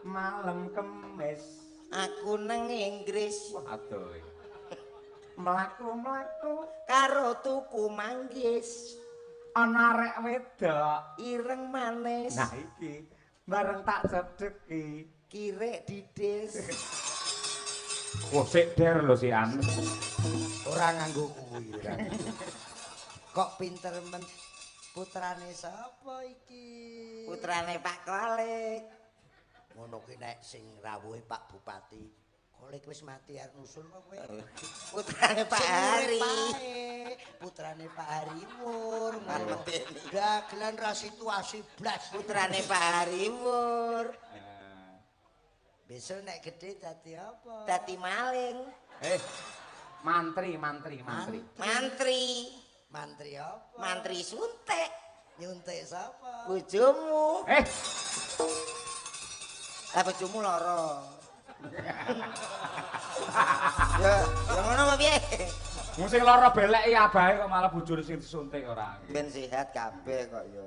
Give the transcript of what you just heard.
Malam Kemis aku nang Inggris. Wah, adoh. Mlaku-mlaku karo tuku manggis. Ana arek wedok ireng manis. Nah iki bareng tak cedheki kirek didis. Wah, sik der lho si An. Ora nganggo kuwi. Kok pinter men putrane sapa iki? Putrane Pak Kolik. Ngono ki nek sing rawuhe Pak Bupati. Kolik wis mati arep nusul kok kowe. Putrane Pak Hari. Putrane Pak Hari Wur. Medeni. Dagelan ra situasi blas. Putrane Pak Hari Wur. Besok nek gede dadi apa? Dadi maling. Mantri, mantri, mantri. Mantri. Mantri apa? Mantri suntik. Nyuntik sapa? Bojomu. Lah bojomu lara. Ya, ya ngono apa piye? Wong sing lara beleki abahe kok malah bojone sing disuntik ora. Ben sehat kabeh kok ya.